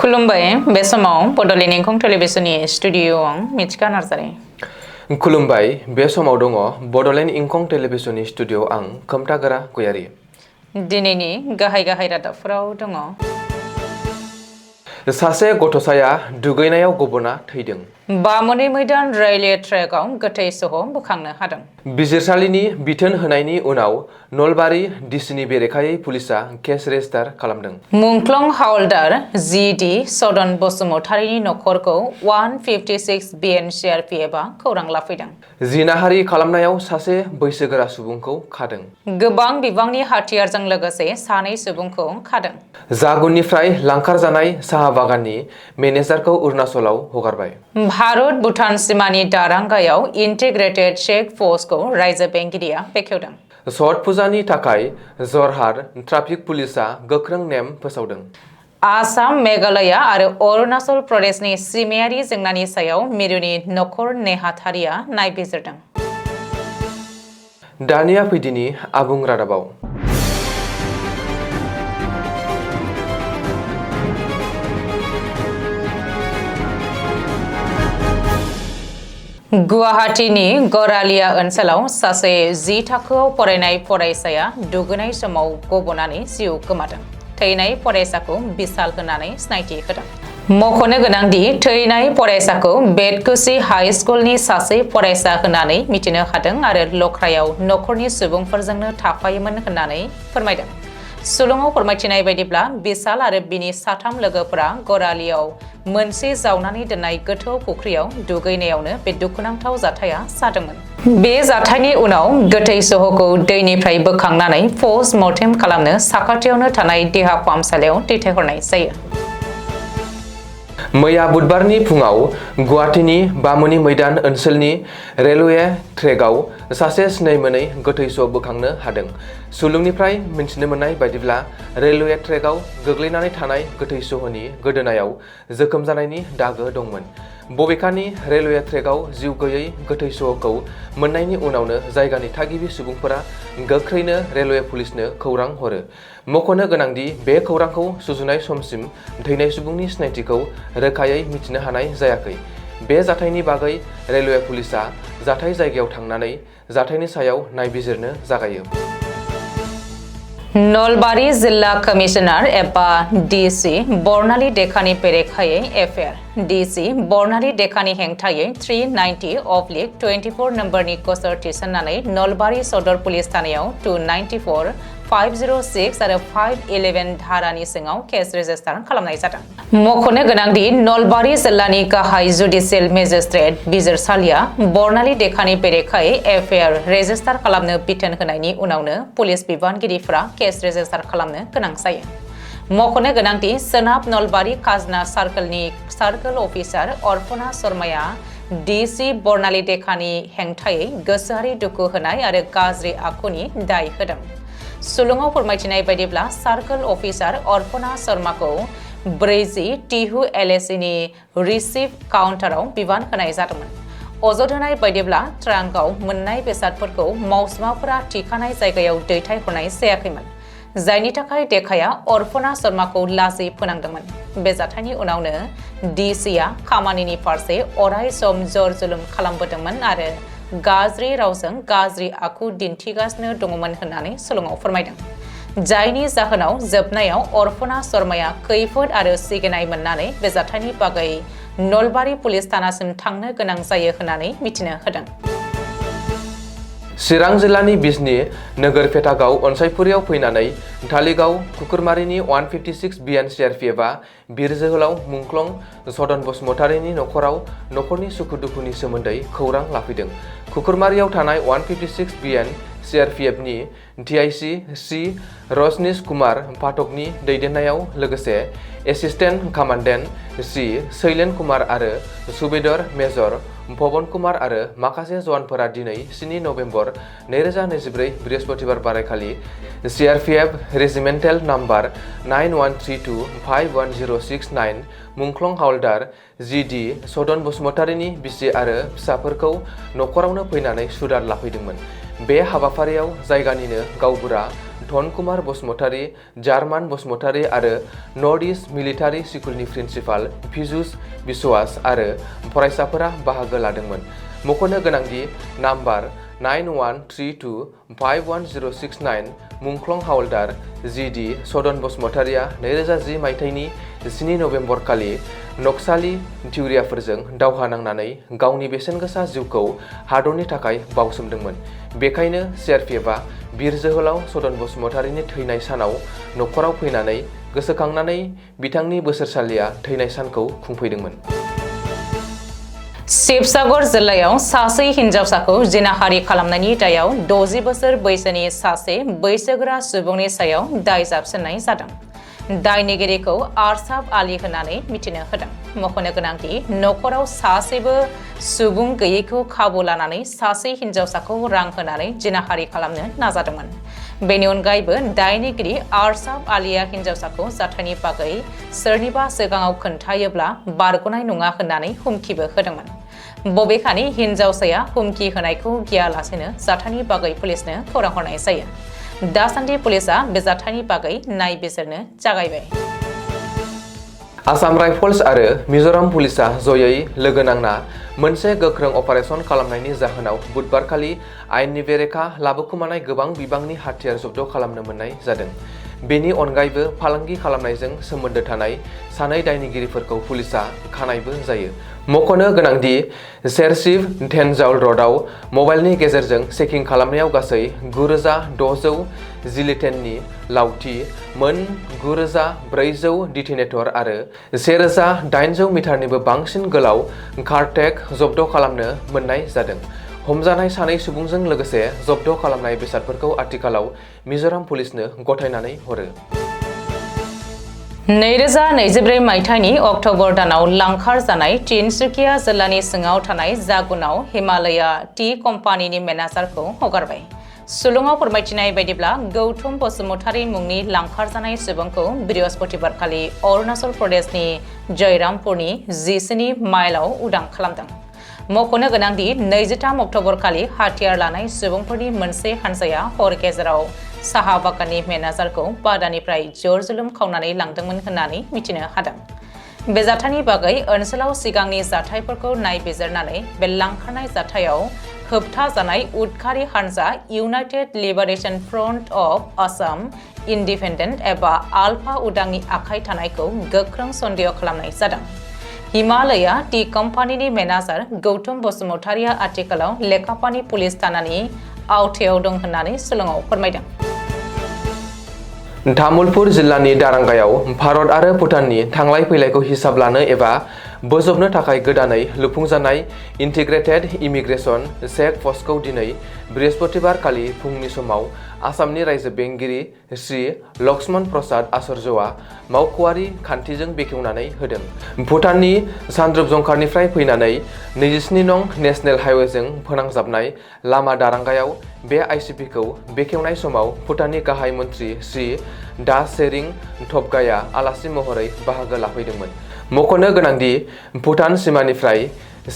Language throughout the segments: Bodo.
खुलुमबाय बे समाव बडलेण्ड एंखं टेलिभिजननि स्टुडिअआव मिथिका नार्जारि। खुलुमबाय बे समाव दङ बडलेण्ड इंखं टेलिभिजननि स्टुडिअ आं खोमथागोरा गयारि। दिनैनि गाहाय रादाबफोराव दङ। सासे गथ'साया दुगैनायाव गबना थैदों। बामुनि मैदान रेलवे ट्रेकआव गोथै सह बोखांनो हादों। बिजिरसालिनि बिथोन होनायनि उनाव नलबारि डिसिनि बेरेखायै पुलिसआ केस रेजिस्टार खालामदों। मुंख्लं हावलदार जी.डी. सदन बसुमतारिनि नखरखौ 156 BNCRPFआ खौरां लाफैदों। जिनाहारि खालामनायाव सासे बैसोगोरा सुबुंखौ खादों। गोबां बिबांनि हाथियारजों लोगोसे सानै सुबुंखौ खादों। जागुननिफ्राय लांखार जानाय साहा बागाननि मेनेजारखौ अरुणाचलाव हगारबाय। भारत भुटान सिमानि दारांगायाव इन्टिग्रेटेड चेक पोस्टखौ रायजो बेंगिरिया बेखेवदों। छठ फुजानि थाखाय जरहाट ट्राफिक पुलिसआ गोख्रों नेम फोसावदों। आसाम, मेघालया आरो अरुणाचल प्रदेशनि सिमायारि जेंनानि सायाव मिरुनि नखर नेहाथारिया नायबिजिरदों। दानिया फैदिनि आबुं रादाबाव। गुवाहाटीनि गरालिया ओनसोलाव सासे 10 थाखोआव फरायनाय फरायसाया दुगैनाय समाव गबनानै जिउ गोमादों। थैनाय फरायसाखौ बिसाल होनानै सिनायथि होदों। मख'नो गोनांदि थैनाय फरायसाखौ बेतकुसि हाई स्कुलनि सासे फरायसा होननानै मिथिनो हादों आरो लख्रायाव नखरनि सुबुंफोरजोंनो थाफायोमोन होननानै फोरमायदों। सुलुङाव फोरमायथिनाय बायदिब्ला बिसाल आरो बिनि 3 लोगोफोरा गरालियाव मोनसे जावनानै दोननाय गोथौ फुख्रियाव दुगैनायावनो बे दुखुनांथाव जाथाया जादोंमोन। बे जाथायनि उनाव गोथै सहखौ दैनिफ्राय बोखांनानै पस्ट मर्टेम खालामनो साखाथियावनो थानाय देहा फाहामसालियाव दैथायहरनाय जायो। मैया बुधबारनि फुङाव गुवाहाटीनि बामुनि मैदान ओनसोलनि रेलवे ट्रेकआव सासे सिनाय मोनै गोथै सह बोखांनो हादों। सुलुंनिफ्राय मिन्थिनो मोननाय बायदिब्ला रेलवे ट्रेकआव गोग्लैनानै थानाय गोथै सहनि गोदोनायाव जोखोम जानायनि दागो दंमोन। बबेखानि रेलवे ट्रेकआव जिउ गैयै गोथै सहखौ मोननायनि उनावनो जायगानि थागिबि सुबुंफोरा गोख्रैनो रेलवे पुलिसनो खौरां हरो। मख'नो गोनांदि बे खौरांखौ सुजुनाय समसिम थैनाय सुबुंनि सिनायथिखौ रोखायै मिथिनो हानाय जायाखै। बे जाथायनि बागै रेलवे पुलिसआ जाथाय जायगायाव थांनानै जाथायनि सायाव नायबिजिरनो जागायो। नलबारि जिल्ला कमिशनार एबा डिसि बर्नाली डेकानि बेरेखायै एफआइआर। डिसि बर्नाली डेकानि हेंथायै 390/24 नम्बरनि गसर थिसननानै नलबारि सदर पुलिस थानायाव 294, 506 आरो 511 धारानि सिङाव केस रेजिस्टार खालामनाय जादों। मख'नो गोनांदि नलबारि जिल्लानि गाहाय जुडिसियेल मेजिस्ट्रेट बिजिरसालिया बर्नाली डेकानि बेरेखायै एफआइआर रेजिस्टार खालामनो बिथोन होनायनि उनावनो पुलिस बिबानगिरिफोरा केस रेजिस्टार खालामनो गोनां जायो। मख'नो गोनांदि सोनाब नलबारि खाजना सार्कलनि सार्कल अफिसार अर्पणा शर्माया डिसि बर्नाली डेकानि हेंथायै गोसोआरि दुखु होनाय आरो गाज्रि आखुनि दाय होदों। सुलुङाव फोरमायथिनाय बायदिब्ला सार्कल अफिसार अर्पणा शर्माखौ 40 टिहु एलएसिनि रिसिभ काउन्टाराव बिबान होनाय जादोंमोन। अजद होनाय बायदिब्ला ट्रांकआव मोननाय बेसादफोरखौ मावसुमाफोरा थिखानाय जायगायाव दैथायहरनाय जायाखैमोन, जायनि थाखाय डेकाया अर्पणा शर्माखौ लाजि फोनांदोंमोन। बे जाथायनि उनावनो डिसिआ खामानिनि फारसे अराय सम जर जुलुम खालामबोदोंमोन आरो गाज्रि रावजों गाज्रि आखु दिन्थिगासिनो दङमोन होननानै सुलुङाव फोरमायदों। जायनि जाहोनाव जोबनायाव अर्पणा शर्माया खैफोद आरो सिगिनाय मोननानै बे जाथायनि बागै नलबारि पुलिस थानासिम थांनो गोनां जायो होननानै मिथिनो होदों। चिरां जिल्लानि बिजनी नोगोर फेटागाव अनसायपुरियाव फैनानै धालिगाव कुकुरमारिनि 156 BNCRPFआ बिर जोहोलाव मुंख्लं सदन बसुमतारिनि नखराव नखरनि सुखु दुखुनि सोमोन्दै खौरां लाफैदों। कुकुरमारियाव थानाय 156 BNCRPFनि DIC श्री रजनीश कुमार पाठकनि दैदेननायाव लोगोसे एसिस्टेन्ट कामान्डेन्ट श्री शैलेन कुमार आरो सुबेदर मेजर पवन कुमार आरो माखासे जवानफोरा दिनै 7 नभेम्बर 2024 बृहस्पतिबार बारायखालि CRPF रेजिमेन्टेल नाम्बार 9132511069 मुंख्लं हावलदार जी.डी. सदन बसुमतारिनि बिसि आरो फिसाफोरखौ नखरावनो फैनानै सुदार लाफैदोंमोन। बे हाबाफारियाव जायगानिनो गावबुरा धनकुमार बसुमतारी, जार्मान बसुमतारी आरो नर्थ इस्ट मिलिटारि स्कुलनि प्रिन्सिपाल पिजुस बिश्वास आरो फरायसाफोरा बाहागो लादोंमोन। मख'नो गोनांदि नाम्बार 9132511069 मुंख्लं हावलदार जिडि सदन बसुमतारिया 2010 मायथाइनि 7 नभेम्बर खालि नक्सालि थिउरियाफोरजों दावहा नांनानै गावनि बेसेनगोसा जिउखौ हादरनि थाखाय बावसोमदोंमोन। बेखायनो सिआरपिएफआ बिर जोहोलाव सदन बसुमतारिनि थैनाय सानाव नखराव फैनानै गोसोखांनानै बिथांनि बोसोरसालिया थैनाय सानखौ खुंफैदोंमोन। शिबसागर जिल्लायाव सासे हिनजावसाखौ जिनाहारि खालामनायनि दायाव 60 बोसोर बैसोनि सासे बैसोगोरा सुबुंनि सायाव दाय जाबसिननाय जादों। दायनिगिरिखौ आरसाफ आली होननानै मिथिनो होदों। मख'नो गोनांदि नखराव सासेबो सुबुं गैयैखौ खाबु लानानै सासे हिनजावसाखौ रां होनानै जिनाहारि खालामनो नाजादोंमोन। बेनि अनगायैबो दायनिगिरि आरसाफ आलीया हिनजावसाखौ जाथायनि बागै सोरनिबा सिगाङाव खोन्थायोब्ला बारग'नाय नङा होननानै हुमखिबो होदोंमोन। बबेखानि हिनजावसाया हुमखि होनायखौ गियालासेनो जाथायनि बागै पुलिसनो खौरां हरनाय जायो। दासान्दि पुलिसआ बे जाथायनि बागै नायबिजिरनो जागायबाय। आसाम राइफल्स आरो मिजोराम पुलिसआ जयै लोगो नांना मोनसे गोख्रों अपारेशन खालामनायनि जाहोनाव बुधबारखालि आयेननि बेरेखा लाबोखुमानाय गोबां बिबांनि हाथियार जब्द खालामनो मोननाय जादों। बेनि अनगायैबो फालांगि खालामनायजों सोमोन्दो थानाय सानै दायनिगिरिफोरखौ पुलिसआ खानायबो जायो। मख'नो गोनांदि शेरशिव टेनजाउल र'डआव मबाइलनि गेजेरजों चेकिं खालामनायाव गासै 9600 जिलिटेननि लावथि, मोन 9400 डिटोनेटर आरो 1800 मिटारनिबो बांसिन गोलाव कारटेक जब्द खालामनो मोननाय जादों। हमजानाय सानै सुबुंजों लोगोसे जब्द खालामनाय बेसादफोरखौ आथिखालाव मिजोराम पुलिसनो गथायनानै हरो। 2024 मायथाइनि अक्ट'बर दानाव लांखार जानाय तिनसुकिया जिल्लानि सिङाव थानाय जागुनाव हिमालया टी कम्पानिनि मेनेजारखौ हगारबाय। सुलुङाव फोरमायथिनाय बायदिब्ला गौतम बसुमतारी मुंनि लांखार जानाय सुबुंखौ बृहस्पतिबारखालि अरुणाचल प्रदेशनि जयरामपुरनि 14 माइलाव उदां खालामदों। मख'नो गोनांदि 23 अक्ट'बर खालि हाथियार लानाय सुबुंफोरनि मोनसे हानजाया हर गेजेराव साहा बागाननि मेनेजारखौ बादानिफ्राय जर-जुलुम खावनानै लांदोंमोन होननानै मिथिनो हादों। बे जाथायनि बागै ओनसोलाव सिगांनि जाथायफोरखौ नायबिजिरनानै बे लांखारनाय जाथायाव होबथाजानाय उदखारि हानजा United liberation front of Assam independent एबा आलफा उदांनि आखाइ थानायखौ गोख्रों सन्देह खालामनाय जादों। हिमालया टी कम्पानिनि मेनेजार गौतम बसुमतारीया आथिखालाव लेखापानि पुलिस थानानि आवथायाव दं होननानै सुलुङाव फोरमायदों। तामुलपुर जिल्लानि दारांगायाव भारत आरो भुटाननि थांलाय फैलायखौ हिसाब लानो एबा बोजबनो थाखाय गोदानै लुफुंजानाय इन्टिग्रेटेड इमिग्रेशन चेक पस्टखौ दिनै बृहस्पतिबार खालि फुंनि समाव आसामनि रायजो बेंगिरि श्री लक्ष्मण प्रसाद आचार्यआ मावख'आरि खान्थिजों बेखेवनानै होदों। भुटाननि सानद्रुप जंखारनिफ्राय फैनानै 27 नं नेशनेल हाइवेजों फोनांजाबनाय लामा दारांगायाव बे आइसिपिखौ बेखेवनाय समाव भुटाननि गाहाय मन्त्रि श्री दा सेरिं टपगाया आलासि महरै बाहागो लाफैदोंमोन। मख'नो गोनांदि भुटान सिमानिफ्राय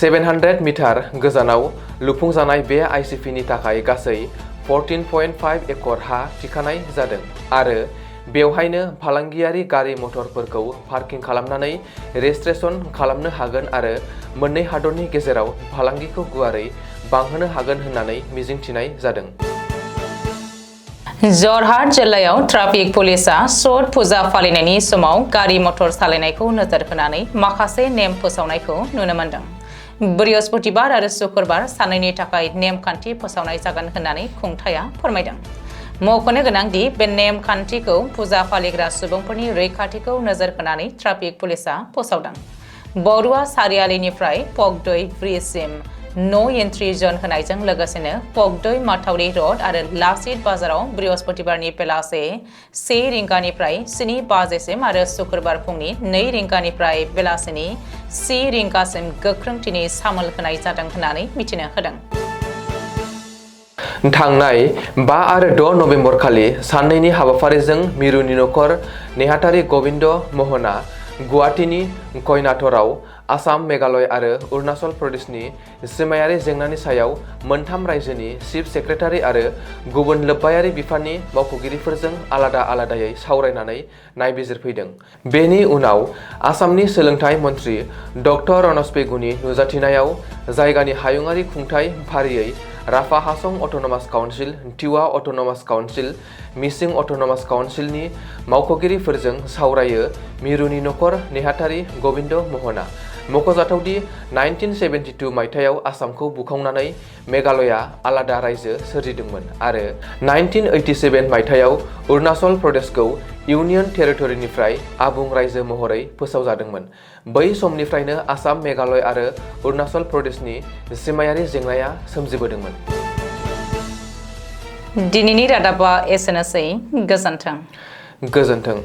700 मिटार गोजानाव लुफुंजानाय बे आइसिपिनि थाखाय गासै 14.5 एकड़ हा थिखानाय जादों आरो बेवहायनो फालांगियारि गारि मटरफोरखौ पार्किं खालामनानै रेजिस्ट्रेशन खालामनो हागोन आरो मोननै हादरनि गेजेराव फालांगिखौ गुवारै बांहोनो हागोन होननानै मिजिंथिनाय जादों। जरहाट जिल्लायाव ट्राफिक पुलिसआ छठ फुजा फालिनायनि समाव गारि मटर सालायनायखौ नोजोर होनानै माखासे नेम फोसावनायखौ नुनो मोनदों। बृहस्पतिबार आरो शुक्रबार सानैनि थाखाय नेमखान्थि फोसावनाय जागोन होननानै खुंथाया फोरमायदों। मख'नो गोनांदि बे नेमखान्थिखौ फुजा फालिग्रा सुबुंफोरनि रैखाथिखौ नोजोर होनानै ट्राफिक पुलिसआ फोसावदों। बरुवा सारियालिनिफ्राय पगडै ब्रिजसिम नो एन्ट्रि जन होनायजों लोगोसेनो पगडै माथावरि रड आरो लाचित बाजाराव बृहस्पतिबारनि बेलासे 1 रिंगानिफ्राय 7 बाजिसिम आरो शुक्रबार फुंनि 2 रिंगानिफ्राय बेलासिनि 10 रिंगासिम गोख्रोंथिनि सामोल होनाय जादों होननानै मिथिनो होदों। थांनाय 5 आरो 6 नभेम्बर खालि साननैनि हाबाफारिजों मिरुनि नखर नेहाथारि गबिन्द महना गुवाहाटीनि कयनाटराव आसाम, मेघालय आरो अरुणाचल प्रदेशनि सिमायारि जेंनानि सायाव मोनथाम रायजोनि चिफ सेक्रेटारि आरो गुबुन लोब्बायारि बिफाननि मावख'गिरिफोरजों आलादा-आलादायै सावरायनानै नायबिजिरफैदों। बेनि उनाव आसामनि सोलोंथाइ मन्त्रि डक्टर रनज पेगुनि नुजाथिनायाव जायगानि हायुङारि खुंथाय फारियै Rabha Hasong autonomous council, Tiwa autonomous council, Mising autonomous काउन्सिलनि मावख'गिरिफोरजों सावरायो मिरुनि नखर नेहाथारि गबिन्द महना। मख'जाथावदि 1972 मायथाइयाव आसामखौ बुखावनानै मेघालया आलादा रायजो सोरजिदोंमोन आरो 1987 मायथाइयाव अरुणाचल प्रदेशखौ इउनियन टेरिटरिनिफ्राय आबुं रायजो महरै फोसावजादोंमोन। बै समनिफ्रायनो आसाम, मेघालय आरो अरुणाचल प्रदेशनि सिमायारि जेंनाया सोमजिबोदोंमोन। दिनैनि रादाबा एसेनोसै। गोजोन्थों। गोजोन्थों।